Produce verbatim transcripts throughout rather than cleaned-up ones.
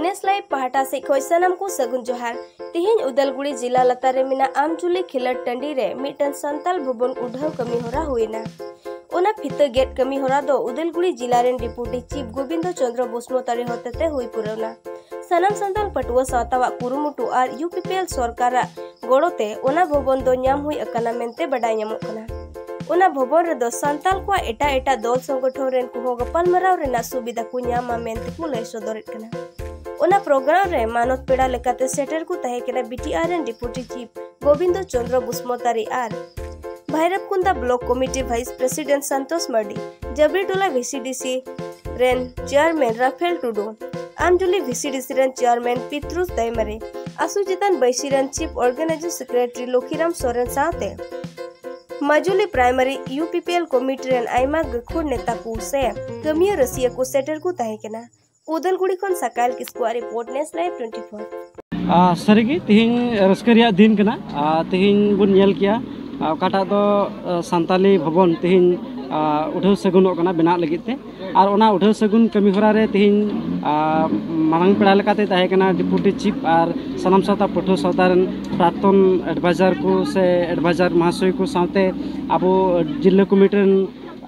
ᱱᱮᱥ ᱞᱟᱭᱤᱵᱷ ᱯᱟᱦᱴᱟ ᱥᱮᱫ ᱠᱷᱚᱱ ᱥᱟᱱᱟᱢ ᱠᱚ ᱥᱟᱹᱜᱩᱱ ᱡᱚᱦᱟᱨ᱾ ᱛᱤᱦᱤᱧ ᱩᱫᱟᱞᱜᱩᱲᱤ ᱡᱤᱞᱟ ᱞᱟᱛᱟᱨ ᱨᱮ ᱢᱮᱱᱟᱜ ᱟᱢᱡᱩᱞᱤ ᱠᱷᱮᱞᱳᱰ ᱴᱟᱺᱰᱤ ᱨᱮ ᱢᱤᱫᱴᱟᱝ ᱥᱟᱱᱛᱟᱞ ᱵᱷᱚᱵᱚᱱ ᱩᱰᱷᱟᱹᱣ ᱠᱟᱹᱢᱤ ᱦᱚᱨᱟ ᱦᱩᱭᱮᱱᱟ᱾ ᱚᱱᱟ ᱯᱷᱤᱛᱟᱹ ᱜᱮᱫ ᱠᱟᱹᱢᱤ ᱦᱚᱨᱟ ᱫᱚ ᱩᱫᱟᱞᱜᱩᱲᱤ ᱡᱤᱞᱟ ᱨᱮᱱ ᱰᱤᱯᱩᱴᱤ ᱪᱤᱯ ᱜᱳᱵᱤᱱᱫᱚ ᱪᱚᱸᱫᱽᱨᱚ ᱵᱚᱥᱩᱢᱚᱛᱟᱨᱤ ᱦᱚᱛᱮᱛᱮ ᱦᱩᱭ ᱯᱩᱨᱟᱹᱣᱱᱟ᱾ ᱥᱟᱱᱟᱢ ᱥᱟᱱᱛᱟᱞ ᱯᱟᱹᱴᱷᱩᱣᱟᱹ ᱥᱟᱶᱛᱟᱣᱟᱜ ᱠᱩᱨᱩᱢᱩᱴᱩ ᱟᱨ ᱭᱩ ᱯᱤ ᱯᱤ ᱮᱞ ᱥᱚᱨᱠᱟᱨᱟᱜ ᱜᱚᱲᱚ ᱛᱮ ᱚᱱᱟ ᱵᱷᱚᱵᱚᱱ ᱫᱚ ᱧᱟᱢ ᱦᱩᱭ ᱟᱠᱟᱱᱟ ᱢᱮᱱᱛᱮ ᱵᱟᱰᱟᱭ ᱧᱟᱢᱚᱜ ᱠᱟᱱᱟ᱾ ᱚᱱᱟ ᱵᱷᱚᱵᱚᱱ ᱨᱮᱫᱚ ᱥᱟᱱᱛᱟᱞ ᱠᱚᱣᱟᱜ ᱮᱴᱟᱜ ᱮᱴᱟᱜ ᱫᱚᱞ ᱥᱚᱝᱜᱚᱴᱷᱚᱱ ᱨᱮᱱ ᱠᱚᱦᱚᱸ ᱜᱟᱯᱟᱞᱢᱟᱨᱟᱣ ᱨᱮᱱᱟᱜ ᱥᱩᱵᱤᱫᱷᱟ ᱠᱚ ᱧᱟᱢᱟ ᱢᱮᱱᱛᱮ ᱠᱚ ᱞᱟᱹᱭ ᱥᱚᱫᱚᱨᱮᱫ ᱠᱟᱱᱟ᱾ ᱚᱱᱟ ᱯᱨᱳᱜᱨᱟᱢ ᱨᱮ ᱢᱟᱱᱚᱛ ᱯᱮᱲᱟ ᱞᱮᱠᱟᱛᱮ ᱥᱮᱴᱮᱨ ᱠᱚ ᱛᱟᱦᱮᱸ ᱠᱟᱱᱟ ᱵᱤ ᱴᱤ ᱟᱨ ᱨᱮᱱ ᱰᱤᱯᱩᱴᱤ ᱪᱤᱯ ᱜᱳᱵᱤᱱᱫᱚ ᱪᱚᱸᱫᱽᱨᱚ ᱵᱩᱥᱢᱚᱛᱟᱨᱤ ᱟᱨ Bhairabkunda block committee vice president Santosh Mardi, ᱡᱟᱵᱨᱤᱴᱚᱞᱟ ᱵᱷᱤ ᱥᱤ ᱰᱤ ᱥᱤ ᱨᱮᱱ ᱪᱮᱭᱟᱨᱢᱮᱱ ᱨᱟᱯᱷᱮᱞ ᱴᱩᱰᱩ, ᱟᱢᱡᱩᱞᱤ ᱵᱷᱤ ᱥᱤ ᱰᱤ ᱥᱤ ᱨᱮᱱ ᱪᱮᱭᱟᱨᱢᱮᱱ ᱯᱤᱛᱨᱩᱥ ᱫᱟᱭᱢᱟᱨᱤ, ᱟᱥᱩ ᱪᱮᱛᱟᱱ ᱵᱟᱹᱭᱥᱤ ᱨᱮᱱ chief organising secretary Lokhiram Soren ᱥᱟᱶᱛᱮ ᱢᱟᱡᱩᱞᱤ primary U P P L committee ᱨᱮᱱ ᱟᱭᱢᱟ ᱜᱟᱹᱠᱷᱩᱲ ᱱᱮᱛᱟ ᱠᱚ ᱥᱮ ᱠᱟᱹᱢᱤᱭᱟᱹ ᱨᱟᱹᱥᱤᱭᱟᱹ ᱠᱚ ᱥᱮᱴᱮᱨ ᱠᱚ ᱛᱟᱦᱮᱸ ᱠᱟᱱᱟ᱾ ᱩᱫᱟᱞᱜᱩᱲᱤ ᱠᱷᱚᱱ ᱥᱟᱠᱟᱭᱞ ᱠᱤᱥᱠᱩᱣᱟᱜ ᱨᱤᱯᱳᱨᱴ, ᱱᱮᱥ ᱞᱟᱭᱤᱵᱷ ᱴᱩᱭᱮᱱᱴᱤ ᱯᱷᱳᱨ᱾ ᱟᱨ ᱥᱟᱹᱨᱤᱜᱮ ᱛᱤᱦᱤᱧ ᱨᱟᱹᱥᱠᱟᱹ ᱨᱮᱭᱟᱜ ᱫᱤᱱ ᱠᱟᱱᱟ᱾ ᱟᱨ ᱛᱤᱦᱤᱧ ᱵᱚᱱ ᱧᱮᱞ ᱠᱮᱭᱟ, ᱟᱨ ᱚᱠᱟᱴᱟᱜ ᱫᱚ, ᱟᱨ ᱥᱟᱱᱛᱟᱞᱤ ᱵᱷᱚᱵᱚᱱ ᱛᱤᱦᱤᱧ, ᱟᱨ ᱩᱰᱷᱟᱹᱣ ᱥᱟᱹᱜᱩᱱᱚᱜ ᱠᱟᱱᱟ ᱵᱮᱱᱟᱜ ᱞᱟᱹᱜᱤᱫ ᱛᱮ᱾ ᱟᱨ ᱚᱱᱟ ᱩᱰᱷᱟᱹᱣ ᱥᱟᱹᱜᱩᱱ ᱠᱟᱹᱢᱤ ᱦᱚᱨᱟ ᱨᱮ ᱛᱤᱦᱤᱧ, ᱟᱨ ᱢᱟᱨᱟᱝ ᱯᱮᱲᱟ ᱞᱮᱠᱟᱛᱮ ᱛᱟᱦᱮᱸ ᱠᱟᱱᱟ ᱰᱤᱯᱩᱴᱤ ᱪᱤᱯ ᱟᱨ ᱥᱟᱱᱟᱢ ᱥᱟᱶᱛᱟ ᱯᱟᱹᱴᱷᱩᱣᱟᱹ ᱥᱟᱶᱛᱟ ᱨᱮᱱ ᱯᱨᱟᱠᱛᱚᱱ ᱮᱰᱵᱟᱭᱡᱟᱨ ᱠᱚ ᱥᱮ ᱮᱰᱵᱟᱭᱡᱟᱨ ᱢᱚᱦᱟᱥᱚᱭ ᱠᱚ ᱥᱟᱶᱛᱮ ᱟᱵᱚ ᱡᱤᱞᱟᱹ ᱠᱚᱢᱤᱴᱤ ᱨᱮᱱ,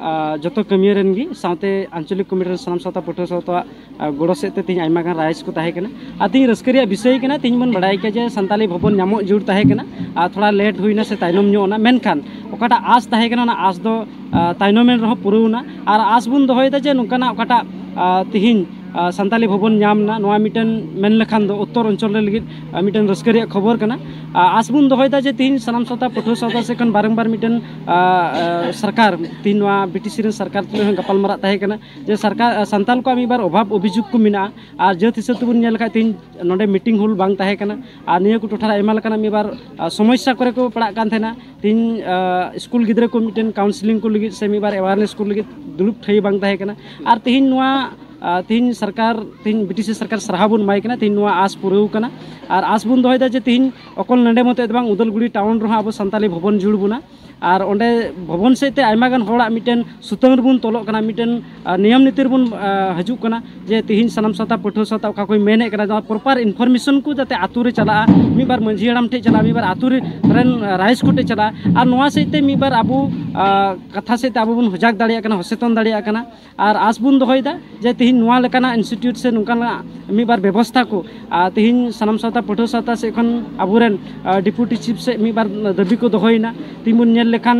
ᱟᱨ ᱡᱚᱛᱚ ᱠᱟᱹᱢᱤᱭᱟᱹ ᱨᱮᱱ ᱜᱮ ᱥᱟᱶᱛᱮ ᱟᱧᱪᱚᱞᱤᱠ ᱠᱚᱢᱤᱴᱤ ᱨᱮᱱ ᱥᱟᱱᱟᱢ ᱥᱟᱶᱛᱟ ᱯᱟᱹᱴᱷᱩᱣᱟᱹ ᱥᱟᱶᱛᱟᱣᱟᱜ ᱟᱨ ᱜᱚᱲᱚ ᱥᱮᱫ ᱛᱮ ᱛᱮᱦᱮᱧ ᱟᱭᱢᱟ ᱜᱟᱱ ᱨᱟᱭᱤᱡᱽ ᱠᱚ ᱛᱟᱦᱮᱸ ᱠᱟᱱᱟ᱾ ᱟᱨ ᱛᱮᱦᱮᱧ ᱨᱟᱹᱥᱠᱟᱹ ᱨᱮᱭᱟᱜ ᱵᱤᱥᱚᱭ ᱠᱟᱱᱟ, ᱛᱮᱦᱮᱧ ᱵᱚᱱ ᱵᱟᱲᱟᱭ ᱠᱮᱫᱟ ᱡᱮ ᱥᱟᱱᱛᱟᱞᱤ ᱵᱷᱚᱵᱚᱱ ᱧᱟᱢᱚᱜ ᱡᱟᱹᱨᱩᱲ ᱛᱟᱦᱮᱸ ᱠᱟᱱᱟ, ᱟᱨ ᱛᱷᱚᱲᱟ ᱞᱮᱴ ᱦᱩᱭᱱᱟ ᱥᱮ ᱛᱟᱭᱱᱚᱢ ᱧᱚᱜ ᱮᱱᱟ, ᱢᱮᱱᱠᱷᱟᱱ ᱚᱠᱟᱴᱟᱜ ᱟᱸᱥ ᱛᱟᱦᱮᱸ ᱠᱟᱱᱟ, ᱚᱱᱟ ᱟᱸᱥ ᱫᱚ, ᱟᱨ, ᱛᱟᱭᱱᱚᱢ ᱮᱱ ᱨᱮᱦᱚᱸ ᱯᱩᱨᱟᱹᱣ ᱮᱱᱟ᱾ ᱟᱨ ᱟᱸᱥ ᱵᱚᱱ ᱫᱚᱦᱚᱭᱮᱫᱟ ᱡᱮ ᱱᱚᱝᱠᱟᱱᱟᱜ ᱚᱠᱟᱴᱟᱜ, ᱟᱨ, ᱛᱮᱦᱮᱧ, ᱟᱨ, ᱥᱟᱱᱛᱟᱞᱤ ᱵᱷᱚᱵᱚᱱ ᱧᱟᱢ ᱮᱱᱟ, ᱱᱚᱣᱟ ᱢᱤᱫᱴᱮᱱ ᱢᱮᱱ ᱞᱮᱠᱷᱟᱱ ᱫᱚ ᱩᱛᱛᱚᱨ ᱚᱧᱪᱚᱞ ᱨᱮ ᱞᱟᱹᱜᱤᱫ, ᱟᱨ, ᱢᱤᱫᱴᱮᱱ ᱨᱟᱹᱥᱠᱟᱹ ᱨᱮᱭᱟᱜ ᱠᱷᱚᱵᱚᱨ ᱠᱟᱱᱟ᱾ ᱟᱨ ᱟᱸᱥ ᱵᱚᱱ ᱫᱚᱦᱚᱭᱮᱫᱟ ᱡᱮ ᱛᱮᱦᱮᱧ ᱥᱟᱱᱟᱢ ᱥᱟᱶᱛᱟ ᱯᱟᱹᱴᱷᱩᱣᱟᱹ ᱥᱟᱶᱛᱟ ᱥᱮᱫ ᱠᱷᱚᱱ ᱵᱟᱨᱚᱢᱵᱟᱨ ᱢᱤᱫᱴᱮᱱ, ᱟᱨ, ᱟᱨ, ᱥᱚᱨᱠᱟᱨ, ᱛᱮᱦᱮᱧ ᱱᱚᱣᱟ ᱵᱤ ᱴᱤ ᱥᱤ ᱨᱮᱱ ᱥᱚᱨᱠᱟᱨ ᱛᱩᱞᱩᱡ ᱦᱚᱸ ᱜᱟᱯᱟᱞ ᱢᱟᱨᱟᱜ ᱛᱟᱦᱮᱸ ᱠᱟᱱᱟ᱾ ᱡᱮ ᱥᱚᱨᱠᱟᱨ, ᱥᱟᱱᱛᱟᱞ ᱠᱚᱣᱟᱜ ᱢᱤᱫ ᱵᱟᱨ ᱚᱵᱷᱟᱵᱽ ᱚᱵᱷᱤᱡᱳᱜᱽ ᱠᱚ ᱢᱮᱱᱟᱜᱼᱟ, ᱟᱨ ᱡᱟᱹᱛ ᱦᱤᱥᱟᱹᱵ ᱛᱮᱵᱚᱱ ᱧᱮᱞ ᱞᱮᱠᱷᱟᱡ ᱛᱮᱦᱮᱧ ᱱᱚᱰᱮ ᱢᱤᱴᱤᱝ ᱦᱚᱞ ᱵᱟᱝ ᱛᱟᱦᱮᱸ ᱠᱟᱱᱟ, ᱟᱨ ᱱᱤᱭᱟᱹ ᱠᱚ ᱴᱚᱴᱷᱟ ᱨᱮ ᱟᱭᱢᱟ ᱞᱮᱠᱟᱱᱟᱜ ᱢᱤᱫ ᱵᱟᱨ, ᱟᱨ, ᱥᱚᱢᱚᱥᱥᱟ ᱠᱚᱨᱮ ᱠᱚ ᱯᱟᱲᱟᱜ ᱠᱟᱱ ᱛᱟᱦᱮᱱᱟ᱾ ᱛᱮᱦᱮᱧ, ᱟᱨ, ᱥᱠᱩᱞ ᱜᱤᱫᱽᱨᱟᱹ ᱠᱚ ᱢᱤᱫᱴᱮᱱ ᱠᱟᱣᱩᱱᱥᱤᱞᱤᱝ ᱠᱚ ᱞᱟᱹᱜᱤᱫ ᱥᱮ ᱢᱤᱫ ᱵᱟᱨ ᱮᱣᱟᱨᱱᱮᱥ ᱠᱚ ᱞᱟᱹᱜᱤᱫ ᱫᱩᱲᱩᱵ ᱴᱷᱟᱹᱭ ᱵᱟᱝ ᱛᱟᱦᱮᱸ ᱠᱟᱱᱟ᱾ ᱟᱨ ᱛᱮᱦᱮᱧ ᱱᱚᱣᱟ, ᱟᱨ, ᱛᱮᱦᱮᱧ ᱥᱚᱨᱠᱟᱨ, ᱛᱮᱦᱮᱧ ᱵᱤ ᱴᱤ ᱥᱤ ᱥᱚᱨᱠᱟᱨ ᱥᱟᱨᱦᱟᱣ ᱵᱚᱱ ᱮᱢᱟᱭ ᱠᱟᱱᱟ, ᱛᱮᱦᱮᱧ ᱱᱚᱣᱟ ᱟᱸᱥ ᱯᱩᱨᱟᱹᱣ ᱠᱟᱱᱟ᱾ ᱟᱨ ᱟᱸᱥ ᱵᱚᱱ ᱫᱚᱦᱚᱭᱮᱫᱟ ᱡᱮ ᱛᱮᱦᱮᱧ ᱚᱠᱚᱞ ᱱᱚᱰᱮ ᱢᱚᱛᱚ ᱫᱚ ᱵᱟᱝ, ᱩᱫᱟᱞᱜᱩᱲᱤ ᱴᱟᱣᱩᱱ ᱨᱮᱦᱚᱸ ᱟᱵᱚ ᱥᱟᱱᱛᱟᱞᱤ ᱵᱷᱚᱵᱚᱱ ᱡᱩᱲ ᱵᱚᱱᱟ᱾ ᱟᱨ ᱚᱸᱰᱮ ᱵᱷᱚᱵᱚᱱ ᱥᱮᱫ ᱛᱮ ᱟᱭᱢᱟ ᱜᱟᱱ ᱦᱚᱲᱟᱜ ᱢᱤᱫᱴᱮᱱ ᱥᱩᱛᱟᱹᱢ ᱨᱮᱵᱚᱱ ᱛᱚᱞᱚᱜ ᱠᱟᱱᱟ, ᱢᱤᱫᱴᱮᱱ ᱟᱨ ᱱᱤᱭᱚᱢ ᱱᱤᱛᱤ ᱨᱮᱵᱚᱱ ᱟᱨ ᱦᱤᱡᱩᱜ ᱠᱟᱱᱟ᱾ ᱡᱮ ᱛᱤᱦᱤᱧ ᱥᱟᱱᱟᱢ ᱥᱟᱶᱛᱟ ᱯᱟᱹᱴᱷᱩᱣᱟᱹ ᱥᱟᱶᱛᱟ ᱚᱠᱟ ᱠᱚᱧ ᱢᱮᱱᱮᱫ ᱠᱟᱱᱟ, ᱱᱚᱣᱟ ᱯᱨᱚᱯᱟᱨ ᱤᱱᱯᱷᱚᱨᱢᱮᱥᱚᱱ ᱠᱚ ᱡᱟᱛᱮ ᱟᱹᱛᱩ ᱨᱮ ᱪᱟᱞᱟᱜᱼᱟ, ᱢᱤᱫ ᱵᱟᱨ ᱢᱟᱹᱡᱷᱤ ᱦᱟᱲᱟᱢ ᱴᱷᱮᱱ ᱪᱟᱞᱟᱜᱼᱟ, ᱢᱤᱫ ᱵᱟᱨ ᱟᱹᱛᱩ ᱨᱮ ᱨᱮᱱ ᱨᱟᱭᱤᱡᱽ ᱠᱚ ᱴᱷᱮᱱ ᱪᱟᱞᱟᱜᱼᱟ, ᱟᱨ ᱱᱚᱣᱟ ᱥᱮᱫ ᱛᱮ ᱢᱤᱫ ᱵᱟᱨ ᱟᱵᱚ ᱟᱨ ᱠᱟᱛᱷᱟ ᱥᱮᱫ ᱛᱮ ᱟᱵᱚ ᱵᱚᱱ ᱦᱚᱡᱟᱜᱽ ᱫᱟᱲᱮᱭᱟᱜ ᱠᱟᱱᱟ, ᱦᱚᱥᱮᱛᱚᱱ ᱫᱟᱲᱮᱭᱟᱜ ᱠᱟᱱᱟ᱾ ᱟᱨ ᱟᱸᱥ ᱵᱚᱱ ᱫᱚᱦᱚᱭᱮᱫᱟ ᱡᱮ ᱛᱤᱦᱤᱧ ᱱᱚᱣᱟ ᱞᱮᱠᱟᱱᱟᱜ ᱤᱱᱥᱴᱤᱴᱤᱭᱩᱴ ᱥᱮ ᱱᱚᱝᱠᱟᱱᱟᱜ ᱢᱤᱫ ᱵᱟᱨ ᱵᱮᱵᱚᱥᱛᱷᱟ ᱠᱚ, ᱟᱨ ᱛᱤᱦᱤᱧ ᱥᱟᱱᱟᱢ ᱥᱟᱶᱛᱟ ᱯᱟᱹᱴᱷᱩᱣᱟᱹ ᱥᱟᱶᱛᱟ ᱥᱮᱫ ᱠᱷᱚᱱ ᱟᱵᱚᱨᱮᱱ ᱟᱨ ᱰᱮᱯᱩᱴᱤ ᱪᱤᱯ ᱥᱮᱫ ᱢᱤᱫ ᱵᱟᱨ ᱫᱟᱹᱵᱤ ᱠᱚ ᱫᱚᱦᱚᱭᱮᱱᱟ᱾ ᱛᱤᱦᱤᱧ ᱵᱚᱱ ᱧᱮᱞ ᱞᱮᱠᱷᱟᱱ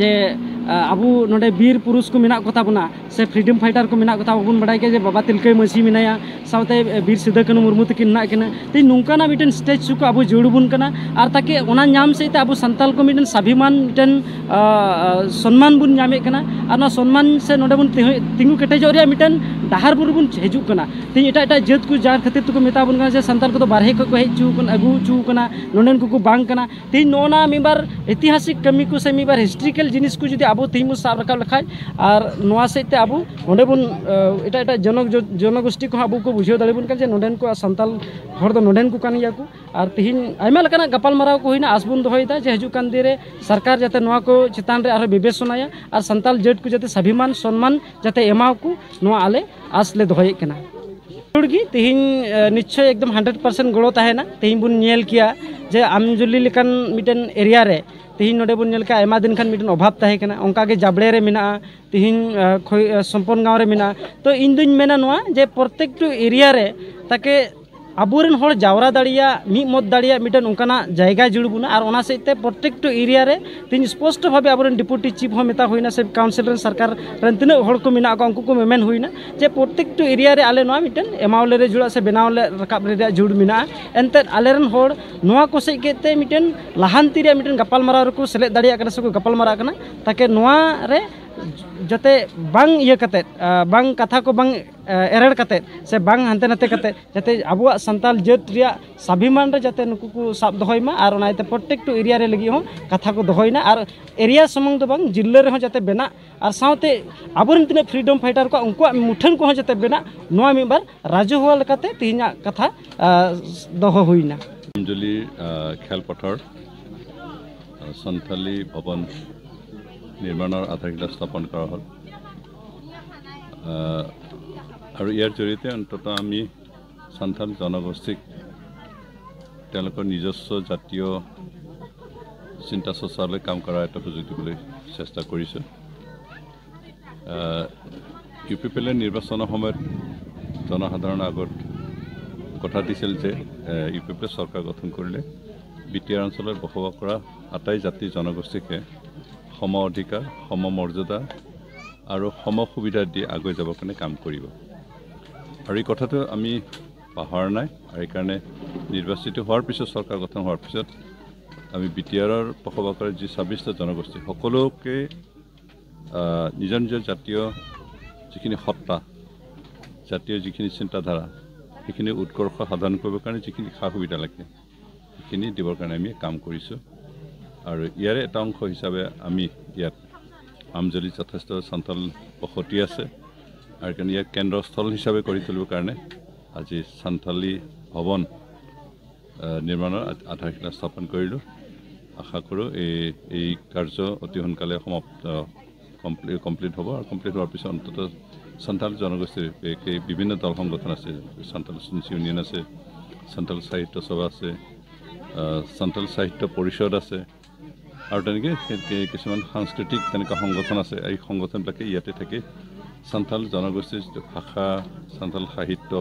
ᱡᱮ ᱟᱨ ᱟᱵᱚ ᱱᱚᱰᱮ ᱵᱤᱨ ᱯᱩᱨᱩᱥ ᱠᱚ ᱢᱮᱱᱟᱜ ᱠᱚᱛᱟ ᱵᱚᱱᱟ ᱥᱮ ᱯᱷᱨᱤᱰᱚᱢ ᱯᱷᱟᱭᱴᱟᱨ ᱠᱚ ᱢᱮᱱᱟᱜ ᱠᱚᱛᱟ ᱵᱚᱱᱟ, ᱵᱟᱰᱟᱭ ᱜᱮᱭᱟ ᱡᱮ ᱵᱟᱵᱟ ᱛᱤᱞᱠᱟᱹ ᱢᱟᱹᱡᱷᱤ ᱢᱮᱱᱟᱭᱟ, ᱥᱟᱶᱛᱮ ᱵᱤᱨ ᱥᱤᱫᱟᱹ ᱠᱟᱹᱱᱦᱩ ᱢᱩᱨᱢᱩ ᱛᱟᱹᱠᱤᱱ ᱢᱮᱱᱟᱜ ᱠᱤᱱᱟ᱾ ᱛᱮᱦᱮᱧ ᱱᱚᱝᱠᱟᱱᱟᱜ ᱢᱤᱫᱴᱮᱱ ᱥᱴᱮᱪᱩ ᱠᱚ ᱟᱵᱚ ᱡᱟᱹᱨᱩᱲ ᱵᱚᱱ ᱠᱟᱱᱟ, ᱟᱨ ᱛᱟᱠᱮ ᱚᱱᱟ ᱧᱟᱢ ᱥᱮᱫ ᱛᱮ ᱟᱵᱚ ᱥᱟᱱᱛᱟᱞ ᱠᱚ ᱢᱤᱫᱴᱮᱱ ᱥᱟᱵᱷᱤᱢᱟᱱ, ᱢᱤᱫᱴᱮᱱ ᱟᱨ ᱥᱚᱱᱢᱟᱱ ᱵᱚᱱ ᱧᱟᱢᱮᱫ ᱠᱟᱱᱟ᱾ ᱟᱨ ᱱᱚᱣᱟ ᱥᱚᱱᱢᱟᱱ ᱥᱮ ᱱᱚᱰᱮ ᱵᱚᱱ ᱛᱤᱸᱜᱩ ᱛᱤᱸᱜᱩ ᱠᱮᱴᱮᱡᱚᱜ ᱨᱮᱭᱟᱜ ᱢᱤᱫᱴᱮᱱ ᱰᱟᱦᱟᱨ ᱵᱚᱱ ᱦᱤᱡᱩᱜ ᱠᱟᱱᱟ᱾ ᱛᱮᱦᱮᱧ ᱮᱴᱟᱜ ᱮᱴᱟᱜ ᱡᱟᱹᱛ ᱠᱚ ᱡᱟᱦᱟᱸ ᱠᱷᱟᱹᱛᱤᱨ ᱛᱮᱠᱚ ᱢᱮᱛᱟ ᱵᱚᱱ ᱠᱟᱱᱟ ᱡᱮ ᱥᱟᱱᱛᱟᱞ ᱠᱚᱫᱚ ᱵᱟᱨᱦᱮ ᱠᱷᱚᱱ ᱠᱚ ᱦᱮᱡ ᱦᱚᱪᱚ ᱠᱟᱱᱟ, ᱟᱹᱜᱩ ᱦᱚᱪᱚ ᱠᱟᱱᱟ, ᱱᱚᱰᱮᱱ ᱠᱚᱠᱚ ᱵᱟᱝ ᱠᱟᱱᱟ᱾ ᱛᱮᱦᱮᱧ ᱱᱚᱜᱼᱚ ᱱᱟ ᱢᱤᱫ ᱵᱟᱨ ᱤᱛᱤᱦᱟᱥᱤᱠ ᱠᱟᱹᱢᱤ ᱠᱚ ᱥᱮ ᱢᱤᱫ ᱵᱟᱨ ᱦᱤᱥᱴᱨᱤᱠᱟᱞ ᱡᱤᱱᱤᱥ ᱠᱚ ᱡᱩᱫᱤ ᱟᱵᱚ ᱛᱮᱦᱮᱧ ᱵᱚᱱ ᱥᱟᱵ ᱨᱟᱠᱟᱵ ᱞᱮᱠᱷᱟᱡ, ᱟᱨ ᱱᱚᱣᱟ ᱥᱮᱫ ᱛᱮ ᱟᱵᱚ ᱚᱸᱰᱮ ᱵᱚᱱ, ᱮᱴᱟᱜ ᱮᱴᱟᱜ ᱡᱚᱱᱚ ᱡᱚᱱᱚᱜᱳᱥᱴᱤ ᱠᱚᱦᱚᱸ ᱟᱵᱚ ᱠᱚ ᱵᱩᱡᱷᱟᱹᱣ ᱫᱟᱲᱮ ᱵᱚᱱ ᱠᱟᱱᱟ ᱡᱮ ᱱᱚᱰᱮᱱ ᱠᱚ ᱥᱟᱱᱛᱟᱞ ᱦᱚᱲ ᱫᱚ ᱱᱚᱰᱮᱱ ᱠᱚ ᱠᱟᱱ ᱜᱮᱭᱟ ᱠᱚ᱾ ᱟᱨ ᱛᱮᱦᱮᱧ ᱟᱭᱢᱟ ᱞᱮᱠᱟᱱᱟᱜ ᱜᱟᱯᱟᱞᱢᱟᱨᱟᱣ ᱠᱚ ᱦᱩᱭᱱᱟ᱾ ᱟᱸᱥ ᱵᱚᱱ ᱫᱚᱦᱚᱭᱮᱫᱟ ᱡᱮ ᱦᱤᱡᱩᱜ ᱠᱟᱱ ᱫᱤᱱ ᱨᱮ ᱥᱚᱨᱠᱟᱨ ᱡᱟᱛᱮ ᱱᱚᱣᱟ ᱠᱚ ᱪᱮᱛᱟᱱ ᱨᱮ ᱟᱨᱦᱚᱸ ᱵᱤᱵᱮᱪᱚᱱᱟᱭᱟ ᱟᱨ ᱥᱟᱱᱛᱟᱞ ᱡᱟᱹᱛ ᱠᱚ ᱡᱟᱛᱮ ᱥᱟᱵᱷᱤᱢᱟᱱ ᱥᱚᱱᱢᱟᱱ ᱡᱟᱛᱮ ᱮᱢᱟᱣ ᱠᱚ, ᱱᱚᱣᱟ ᱟᱞᱮ ᱟᱸᱥ ᱞᱮ ᱫᱚᱦᱚᱭᱮᱫ ᱠᱟᱱᱟ᱾ ᱡᱟᱹᱨᱩᱲ ᱜᱮ ᱛᱮᱦᱮᱧ, ᱮ, ᱱᱤᱥᱪᱚᱭ ᱮᱠᱫᱚᱢ ᱦᱟᱱᱰᱨᱮᱰ ᱯᱟᱨᱥᱮᱱᱴ ᱜᱚᱲᱚ ᱛᱟᱦᱮᱱᱟ᱾ ᱛᱮᱦᱮᱧ ᱵᱚᱱ ᱧᱮᱞ ᱠᱮᱭᱟ ᱡᱮ ᱟᱢᱡᱚᱞᱤ ᱞᱮᱠᱟᱱ ᱢᱤᱫᱴᱮᱱ ᱮᱨᱤᱭᱟ ᱨᱮ ᱛᱮᱦᱮᱧ ᱱᱚᱰᱮ ᱵᱚᱱ ᱧᱮᱞ ᱠᱮᱭᱟ ᱟᱭᱢᱟ ᱫᱤᱱ ᱠᱷᱚᱱ ᱢᱤᱫᱴᱮᱱ ᱚᱵᱷᱟᱵ ᱛᱟᱦᱮᱸ ᱠᱟᱱᱟ, ᱚᱱᱠᱟ ᱜᱮ ᱡᱟᱵᱲᱮ ᱨᱮ ᱢᱮᱱᱟᱜᱼᱟ, ᱛᱮᱦᱮᱧ, ᱮ, ᱠᱷᱚᱭ-, ᱮ, ᱥᱚᱢᱯᱚᱱ ᱜᱟᱶ ᱨᱮ ᱢᱮᱱᱟᱜᱼᱟ᱾ ᱛᱚ ᱤᱧ ᱫᱩᱧ ᱢᱮᱱᱟ ᱱᱚᱣᱟ ᱡᱮ ᱯᱨᱚᱛᱮᱠᱴᱩ ᱮᱨᱤᱭᱟ ᱨᱮ ᱛᱟᱠᱮ ᱟᱵᱚᱨᱮᱱ ᱦᱚᱲ ᱡᱟᱣᱨᱟ ᱫᱟᱲᱮᱭᱟᱜ, ᱢᱤᱫ ᱢᱚᱛ ᱫᱟᱲᱮᱭᱟᱜ ᱢᱤᱫᱴᱮᱱ ᱚᱱᱠᱟᱱᱟᱜ ᱡᱟᱭᱜᱟ ᱡᱟᱹᱨᱩᱲ ᱵᱚᱱᱟ᱾ ᱟᱨ ᱚᱱᱟ ᱥᱮᱫ ᱛᱮ ᱯᱨᱚᱛᱮᱠᱴᱩ ᱮᱨᱤᱭᱟ ᱨᱮ ᱛᱮᱦᱮᱧ ᱥᱯᱚᱥᱴᱚ ᱵᱷᱟᱵᱮ ᱟᱵᱚᱨᱮᱱ ᱰᱮᱯᱩᱴᱤ ᱪᱤᱯ ᱦᱚᱸ ᱢᱮᱛᱟ ᱦᱩᱭᱱᱟ ᱥᱮ ᱠᱟᱣᱩᱱᱥᱤᱞ ᱨᱮᱱ ᱥᱚᱨᱠᱟᱨ ᱨᱮᱱ ᱛᱤᱱᱟᱹᱜ ᱦᱚᱲ ᱠᱚ ᱢᱮᱱᱟᱜ ᱠᱚᱣᱟ ᱩᱱᱠᱩ ᱠᱚ ᱢᱮᱢᱮᱱ ᱦᱩᱭᱱᱟ ᱡᱮ ᱯᱨᱚᱛᱮᱠᱴᱩ ᱮᱨᱤᱭᱟ ᱨᱮ ᱟᱞᱮ ᱱᱚᱣᱟ ᱢᱤᱫᱴᱮᱱ ᱮᱢᱟᱣᱞᱮ ᱨᱮ ᱡᱟᱹᱨᱩᱲᱟ ᱥᱮ ᱵᱮᱱᱟᱣ ᱞᱮ ᱨᱟᱠᱟᱵ ᱨᱮᱭᱟᱜ ᱡᱟᱹᱨᱩᱲ ᱢᱮᱱᱟᱜᱼᱟ᱾ ᱮᱱᱛᱮᱫ ᱟᱞᱮᱨᱮᱱ ᱦᱚᱲ ᱱᱚᱣᱟ ᱠᱚ ᱥᱮᱫ ᱠᱮᱫ ᱛᱮ ᱢᱤᱫᱴᱮᱱ ᱞᱟᱦᱟᱱᱛᱤ ᱨᱮᱭᱟᱜ ᱢᱤᱫᱴᱮᱱ ᱜᱟᱯᱟᱞᱢᱟᱨᱟᱣ ᱨᱮᱠᱚ ᱥᱮᱞᱮᱫ ᱫᱟᱲᱮᱭᱟᱜ ᱠᱟᱱᱟ ᱥᱮᱠᱚ ᱜᱟᱯᱟᱞᱢᱟᱨᱟᱜ ᱠᱟᱱᱟ, ᱛᱟᱠᱮ ᱱᱚᱣᱟ ᱨᱮ ᱡᱟᱛᱮ ᱵᱟᱝ ᱤᱭᱟᱹ ᱠᱟᱛᱮᱫ, ᱟᱨ ᱵᱟᱝ ᱠᱟᱛᱷᱟ ᱠᱚ ᱵᱟᱝ, ᱟᱨ ᱮᱨᱮᱲ ᱠᱟᱛᱮᱫ ᱥᱮ ᱵᱟᱝ ᱦᱟᱱᱛᱮ ᱱᱟᱛᱮ ᱠᱟᱛᱮᱫ ᱡᱟᱛᱮ ᱟᱵᱚᱣᱟᱜ ᱥᱟᱱᱛᱟᱞ ᱡᱟᱹᱛ ᱨᱮᱭᱟᱜ ᱥᱟᱵᱷᱤᱢᱟᱱ ᱨᱮ ᱡᱟᱛᱮ ᱱᱩᱠᱩ ᱠᱚ ᱥᱟᱵ ᱫᱚᱦᱚᱭ ᱢᱟ᱾ ᱟᱨ ᱚᱱᱟ ᱤᱭᱟᱹᱛᱮ ᱯᱨᱚᱛᱮᱠᱴᱩ ᱮᱨᱤᱭᱟ ᱨᱮ ᱞᱟᱹᱜᱤᱫ ᱦᱚᱸ ᱠᱟᱛᱷᱟ ᱠᱚ ᱫᱚᱦᱚᱭᱮᱱᱟ᱾ ᱟᱨ ᱮᱨᱤᱭᱟ ᱥᱩᱢᱩᱝ ᱫᱚ ᱵᱟᱝ, ᱡᱤᱞᱟᱹ ᱨᱮᱦᱚᱸ ᱡᱟᱛᱮ ᱵᱮᱱᱟᱜ, ᱟᱨ ᱥᱟᱶᱛᱮ ᱟᱵᱚᱨᱮᱱ ᱛᱤᱱᱟᱹᱜ ᱯᱷᱨᱤᱰᱚᱢ ᱯᱷᱟᱭᱴᱟᱨ ᱠᱚᱣᱟᱜ ᱩᱱᱠᱩᱣᱟᱜ ᱢᱩᱴᱷᱟᱹᱱ ᱠᱚᱦᱚᱸ ᱡᱟᱛᱮ ᱵᱮᱱᱟᱜ, ᱱᱚᱣᱟ ᱢᱤᱫ ᱵᱟᱨ ᱨᱟᱡᱚ ᱦᱚᱣᱟ ᱞᱮᱠᱟᱛᱮ ᱛᱮᱦᱮᱧᱟᱜ ᱠᱟᱛᱷᱟ, ᱟᱨ ᱫᱚᱦᱚ ᱦᱩᱭᱱᱟ᱾ ᱟᱸᱡᱚᱞᱤ, ᱟᱨ ᱠᱷᱮᱞ ᱯᱟᱛᱷᱟᱲ᱾ চান্থালী ভৱন নিৰ্মাণৰ আধাৰশিলা স্থাপন কৰা হ'ল। আহ, আৰু ইয়াৰ জৰিয়তে অন্ততঃ আমি চান্থাল জনগোষ্ঠীক তেওঁলোকৰ নিজস্ব জাতীয় চিন্তা চৰ্চালৈ কাম কৰাৰ এটা সুযোগ দিবলৈ চেষ্টা কৰিছোঁ। ইউ পি পি এলে নিৰ্বাচনৰ সময়ত জনসাধাৰণৰ আগত কথা দিছিল যে ইউ পি পি এলে চৰকাৰ গঠন কৰিলে বি টি আৰ অঞ্চলত বসবাস কৰা আটাই জাতি জনগোষ্ঠীকে সম অধিকাৰ, সম মৰ্যাদা আৰু সম সুবিধা দি আগুৱাই যাবৰ কাৰণে কাম কৰিব। আৰু এই কথাটো আমি পাহৰা নাই। আৰু এইকাৰণে নিৰ্বাচিত হোৱাৰ পিছত, চৰকাৰ গঠন হোৱাৰ পিছত আমি বি টি আৰৰ বসবাস কৰা যি ছাব্বিছটা জনগোষ্ঠী সকলোকে আহ, নিজৰ নিজৰ জাতীয় যিখিনি সত্তা, জাতীয় যিখিনি চিন্তাধাৰা, সেইখিনি উৎকৰ্ষ সাধন কৰিবৰ কাৰণে যিখিনি সা সুবিধা লাগে, সেইখিনি দিবৰ কাৰণে আমি কাম কৰিছোঁ। আৰু ইয়াৰে এটা অংশ হিচাপে আমি ইয়াত আমজলিত যথেষ্ট চান্থাল বসতি আছে, আৰু কাৰণে ইয়াক কেন্দ্ৰস্থল হিচাপে কৰি তুলিবৰ কাৰণে আজি চান্থালী ভৱন আহ, নিৰ্মাণৰ আধ- আধাৰশিলা স্থাপন কৰিলোঁ। আশা কৰোঁ এই এই কাৰ্য অতি সোনকালে সমাপ্ত কমপ্লি- কমপ্লিট হ'ব আৰু কমপ্লিট হোৱাৰ পিছত অন্ততঃ চান্থাল জনগোষ্ঠীৰ এই- এই বিভিন্ন দল সংগঠন আছে, চান্থাল ষ্টুডেণ্টছ ইউনিয়ন আছে, চান্থাল সাহিত্য সভা আছে, আহ, চান্থাল সাহিত্য পৰিষদ আছে, আৰু তেনেকৈ সেই- কিছুমান সাংস্কৃতিক তেনেকুৱা সংগঠন আছে। এই সংগঠনবিলাকে ইয়াতে থাকি চান্থাল জনগোষ্ঠীৰ যিটো ভাষা, চান্থাল সাহিত্য,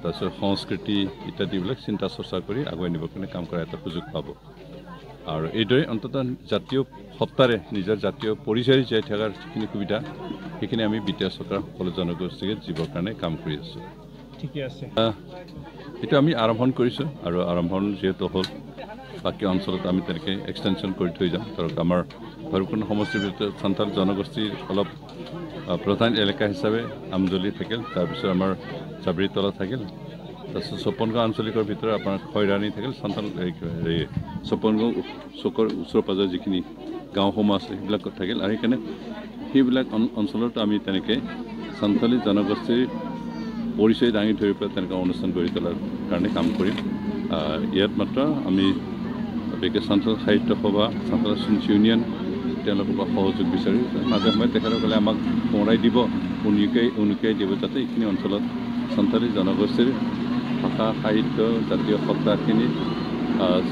তাৰপিছত সংস্কৃতি ইত্যাদিবিলাক চিন্তা চৰ্চা কৰি আগুৱাই নিবৰ কাৰণে কাম কৰাৰ এটা সুযোগ পাব। আৰু এইদৰে অন্ততঃ জাতীয় সত্তাৰে নিজৰ জাতীয় পৰিচয় জীয়াই থকাৰ যিখিনি সুবিধা, সেইখিনি আমি বি টি আৰ চৰকাৰ সকলো জনগোষ্ঠীকে দিবৰ কাৰণে কাম কৰি আছোঁ। ঠিকে আছে। আহ, এইটো আমি আৰম্ভ কৰিছোঁ আৰু আৰম্ভ যিহেতু হ'ল, বাকী অঞ্চলত আমি তেনেকৈ এক্সটেনশ্যন কৰি থৈ যাম। ধৰক আমাৰ ভৈৰৱকুণ্ড সমষ্টিৰ ভিতৰত চান্থাল জনগোষ্ঠীৰ অলপ আহ, প্ৰধান এলেকা হিচাপে আমজলি থাকিল, তাৰপিছত আমাৰ চাবৰিতলা থাকিল, তাৰপিছত চপনগাঁও আঞ্চলিকৰ ভিতৰত আপোনাৰ খৈৰাণী থাকিল, চান্থাল এই হেৰি চপনগাঁও চুকৰ ওচৰে পাজৰে যিখিনি গাঁওসমূহ আছে সেইবিলাকত থাকিল। আৰু সেইকাৰণে সেইবিলাক অন- অঞ্চলত আমি তেনেকৈ চান্থালী জনগোষ্ঠীৰ পৰিচয় দাঙি ধৰি পেলাই তেনেকুৱা অনুষ্ঠান গঢ়ি তোলাৰ কাৰণে কাম কৰিম। আহ, ইয়াত মাত্ৰ আমি গতিকে চান্তাল সাহিত্য সভা, চান্তাল ষ্টুডেণ্টছ ইউনিয়ন, তেওঁলোকৰ পৰা সহযোগ বিচাৰি মাজে সময়ে তেখেতসকলে আমাক সোঁৱৰাই দিব, উনুকিয়াই উনুকিয়াই দিব, যাতে এইখিনি অঞ্চলত চান্তালী জনগোষ্ঠীৰ ভাষা, সাহিত্য, জাতীয় সত্তাখিনি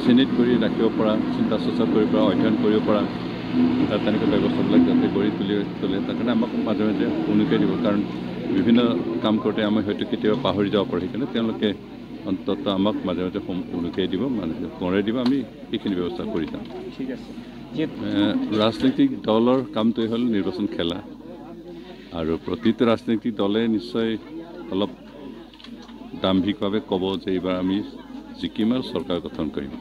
চিহ্নিত কৰি ৰাখিব পৰা, চিন্তা চৰ্চা কৰিব পৰা, অধ্যয়ন কৰিব পৰা, আহ, তেনেকুৱা ব্যৱস্থাবিলাক যাতে গঢ়ি তুলি তোলে, তাৰ কাৰণে আমাক মাজে মাজে উনুকিয়াই দিব। কাৰণ বিভিন্ন কাম কৰোঁতে আমি হয়তো কেতিয়াবা পাহৰি যাব পাৰোঁ, সেইকাৰণে তেওঁলোকে অন্ততঃ আমাক মাজে মাজে সম- উনুকিয়াই দিব, মানে সোঁৱৰাই দিব, আমি সেইখিনি ব্যৱস্থা কৰি যাম। ঠিক আছে। যে এ, ৰাজনৈতিক দলৰ কামটোৱে হ'ল নিৰ্বাচন খেলা, আৰু প্ৰতিটো ৰাজনৈতিক দলে নিশ্চয় অলপ দাম্ভিকভাৱে ক'ব যে এইবাৰ আমি জিকিম আৰু চৰকাৰ গঠন কৰিম।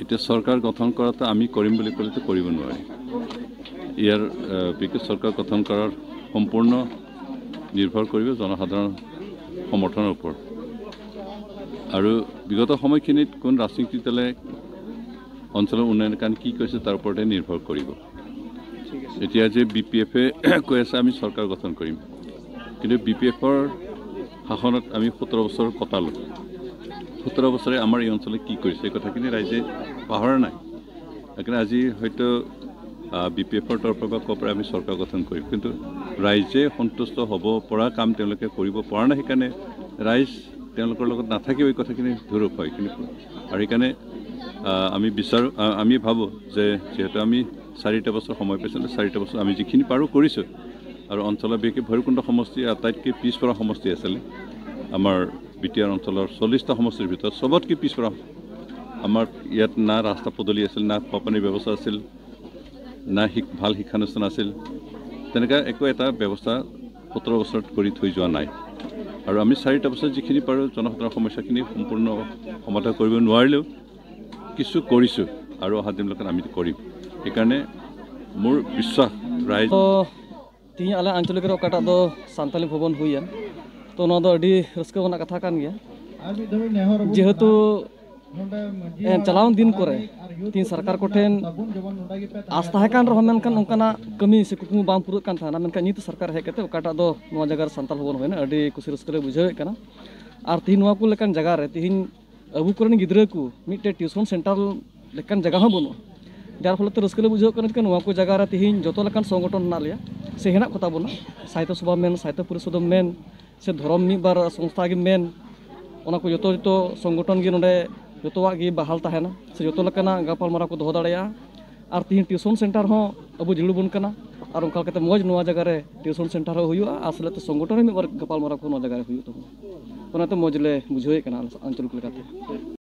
এতিয়া চৰকাৰ গঠন কৰাটো আমি কৰিম বুলি ক'লেতো কৰিব নোৱাৰি। ইয়াৰ এ, বিশেষ চৰকাৰ গঠন কৰাৰ সম্পূৰ্ণ নিৰ্ভৰ কৰিব জনসাধাৰণ সমৰ্থনৰ ওপৰত। আৰু বিগত সময়খিনিত কোন ৰাজনৈতিক দলে অঞ্চলৰ উন্নয়নৰ কাৰণে কি কৰিছে, তাৰ ওপৰতে নিৰ্ভৰ কৰিব। এতিয়া যে বি পি এফে কৈ আছে আমি চৰকাৰ গঠন কৰিম, কিন্তু বি পি এফৰ শাসনত আমি সোতৰ বছৰ কটালোঁ। সোতৰ বছৰে আমাৰ এই অঞ্চলে কি কৰিছে, এই কথাখিনি ৰাইজে পাহৰা নাই। সেইকাৰণে আজি হয়তো বি পি এফৰ তৰফৰ পৰা ক'ব পাৰে আমি চৰকাৰ গঠন কৰিম, কিন্তু ৰাইজে সন্তুষ্ট হ'ব পৰা কাম তেওঁলোকে কৰিব পৰা নাই। সেইকাৰণে ৰাইজ তেওঁলোকৰ লগত নাথাকিব, এই কথাখিনি ধুৰূপ হয়। কিন্তু আৰু সেইকাৰণে আহ, আমি বিচাৰোঁ, আহ, আমি ভাবোঁ যে যিহেতু আমি চাৰিটা বছৰ সময় পাইছিলোঁ, চাৰিটা বছৰ আমি যিখিনি পাৰোঁ কৰিছোঁ। আৰু অঞ্চলৰ বিশেষকৈ ভৈৰৱকুণ্ড সমষ্টি আটাইতকৈ পিছপৰা সমষ্টি আছিলে আমাৰ বি টি আৰ অঞ্চলৰ চল্লিছটা সমষ্টিৰ ভিতৰত চবতকৈ পিছপৰা। আমাৰ ইয়াত না ৰাস্তা পদূলি আছিল, না খোৱা পানীৰ ব্যৱস্থা আছিল, না শিক- ভাল শিক্ষানুষ্ঠান আছিল। তেনেকুৱা একো এটা ব্যৱস্থা সোতৰ বছৰত কৰি থৈ যোৱা নাই। আৰু আমি চাৰিটা বছৰত যিখিনি পাৰোঁ জনসাধাৰণৰ সমস্যাখিনি সম্পূৰ্ণ সমাধান কৰিব নোৱাৰিলেও কিছু কৰিছোঁ আৰু অহা দিনলৈকে আমি কৰিম। সেইকাৰণে মোৰ বিশ্বাস ৰাইজ ᱛᱚ ᱛᱮᱦᱮᱧ ᱟᱞᱮ ᱟᱧᱪᱚᱞᱤᱠ ᱨᱮ ᱚᱠᱟᱴᱟᱜ ᱫᱚ ᱥᱟᱱᱛᱟᱞᱤ ᱵᱷᱚᱵᱚᱱ ᱦᱩᱭᱮᱱ, ᱛᱚ ᱱᱚᱣᱟ ᱫᱚ ᱟᱹᱰᱤ ᱨᱟᱹᱥᱠᱟᱹ ᱨᱮᱱᱟᱜ ᱠᱟᱛᱷᱟ ᱠᱟᱱ ᱜᱮᱭᱟ᱾ ᱡᱮᱦᱮᱛᱩ ᱮ, ᱪᱟᱞᱟᱣᱮᱱ ᱫᱤᱱ ᱠᱚᱨᱮ ᱛᱮᱦᱮᱧ ᱥᱚᱨᱠᱟᱨ ᱠᱚᱴᱷᱮᱱ ᱟᱥ ᱛᱟᱦᱮᱸ ᱠᱟᱱ ᱨᱮᱦᱚᱸ, ᱢᱮᱱᱠᱷᱟᱱ ᱚᱱᱠᱟᱱᱟᱜ ᱠᱟᱹᱢᱤ ᱥᱮ ᱠᱩᱠᱢᱩ ᱵᱟᱝ ᱯᱩᱨᱟᱹᱜ ᱠᱟᱱ ᱛᱟᱦᱮᱱᱟ᱾ ᱢᱮᱱᱠᱷᱟᱱ ᱱᱤᱛ ᱥᱚᱨᱠᱟᱨ ᱦᱮᱡ ᱠᱟᱛᱮ ᱚᱠᱟᱴᱟᱜ ᱫᱚ ᱱᱚᱣᱟ ᱡᱟᱭᱜᱟ ᱨᱮ ᱥᱟᱱᱛᱟᱞ ᱵᱷᱚᱵᱚᱱ ᱦᱩᱭᱱᱟ, ᱟᱹᱰᱤ ᱠᱩᱥᱤ ᱨᱟᱹᱥᱠᱟᱹ ᱞᱮ ᱵᱩᱡᱷᱟᱹᱣᱮᱫ ᱠᱟᱱᱟ᱾ ᱟᱨ ᱛᱮᱦᱮᱧ ᱱᱚᱣᱟ ᱠᱚ ᱞᱮᱠᱟᱱ ᱡᱟᱭᱜᱟ ᱨᱮ ᱛᱮᱦᱮᱧ ᱟᱵᱚ ᱠᱚᱨᱮᱱ ᱜᱤᱫᱽᱨᱟᱹ ᱠᱚ ᱢᱤᱫᱴᱮᱡ ᱴᱤᱭᱩᱥᱚᱱ ᱥᱮᱱᱴᱟᱨ ᱞᱮᱠᱟᱱ ᱡᱟᱭᱜᱟ ᱦᱚᱸ ᱵᱟᱹᱱᱩᱜᱼᱟ, ᱡᱟᱨ ᱯᱷᱚᱞᱮ ᱛᱮ ᱨᱟᱹᱥᱠᱟᱹ ᱞᱮ ᱵᱩᱡᱷᱟᱹᱣ ᱠᱟᱱᱟ ᱡᱮ ᱱᱚᱣᱟ ᱠᱚ ᱡᱟᱭᱜᱟ ᱨᱮ ᱛᱮᱦᱮᱧ ᱡᱚᱛᱚ ᱞᱮᱠᱟᱱ ᱥᱚᱝᱜᱚᱴᱷᱚᱱ ᱢᱮᱱᱟᱜ ᱞᱮᱭᱟ ᱥᱮ ᱦᱮᱱᱟᱜ ᱠᱚ ᱛᱟᱵᱚᱱᱟ, ᱥᱟᱦᱤᱛᱚ ᱥᱚᱵᱷᱟ ᱢᱮᱱ, ᱥᱟᱦᱤᱛᱚ ᱯᱚᱨᱤᱥᱚᱫ ᱮᱢ ᱢᱮᱱ, ᱥᱮ ᱫᱷᱚᱨᱚᱢ ᱢᱤᱫ ᱵᱟᱨ ᱥᱚᱝᱥᱛᱷᱟ ᱜᱮ ᱢᱮᱱ, ᱚᱱᱟ ᱠᱚ ᱡᱚᱛᱚ ᱡᱚᱛᱚ ᱥᱚᱝᱜᱚᱴᱷᱚᱱ ᱜᱮ ᱱᱚᱰᱮ ᱡᱚᱛᱚᱣᱟᱜ ᱜᱮ ᱵᱟᱦᱟᱞ ᱛᱟᱦᱮᱱᱟ ᱥᱮ ᱡᱚᱛᱚ ᱞᱮᱠᱟᱱᱟᱜ ᱜᱟᱯᱟᱞᱢᱟᱨᱟᱣ ᱠᱚ ᱫᱚᱦᱚ ᱫᱟᱲᱮᱭᱟᱜᱼᱟ᱾ ᱟᱨ ᱛᱤᱦᱤᱧ ᱴᱤᱭᱩᱥᱚᱱ ᱥᱮᱱᱴᱟᱨ ᱦᱚᱸ ᱟᱵᱚ ᱡᱟᱹᱨᱩᱲ ᱵᱚᱱ ᱠᱟᱱᱟ, ᱟᱨ ᱚᱱᱠᱟ ᱠᱟᱛᱮ ᱢᱚᱡᱽ ᱱᱚᱣᱟ ᱡᱟᱭᱜᱟ ᱨᱮ ᱴᱤᱭᱩᱥᱚᱱ ᱥᱮᱱᱴᱟᱨ ᱦᱚᱸ ᱦᱩᱭᱩᱜᱼᱟ, ᱟᱨ ᱥᱮᱞᱮᱫ ᱛᱮ ᱥᱚᱝᱜᱚᱴᱷᱚᱱ ᱨᱮ ᱢᱤᱫ ᱵᱟᱨ ᱜᱟᱯᱟᱞᱢᱟᱨᱟᱣ ᱠᱚ ᱱᱚᱣᱟ ᱡᱟᱭᱜᱟ ᱨᱮ ᱦᱩᱭᱩᱜ ᱛᱟᱵᱚᱱᱟ᱾ ᱚᱱᱟᱛᱮ ᱢᱚᱡᱽ ᱞᱮ ᱵᱩᱡᱷᱟᱹᱣᱮᱫ ᱠᱟᱱᱟ ᱟᱞᱮ ᱟᱧᱪᱚᱞᱤᱠ ᱞᱮᱠᱟᱛᱮ᱾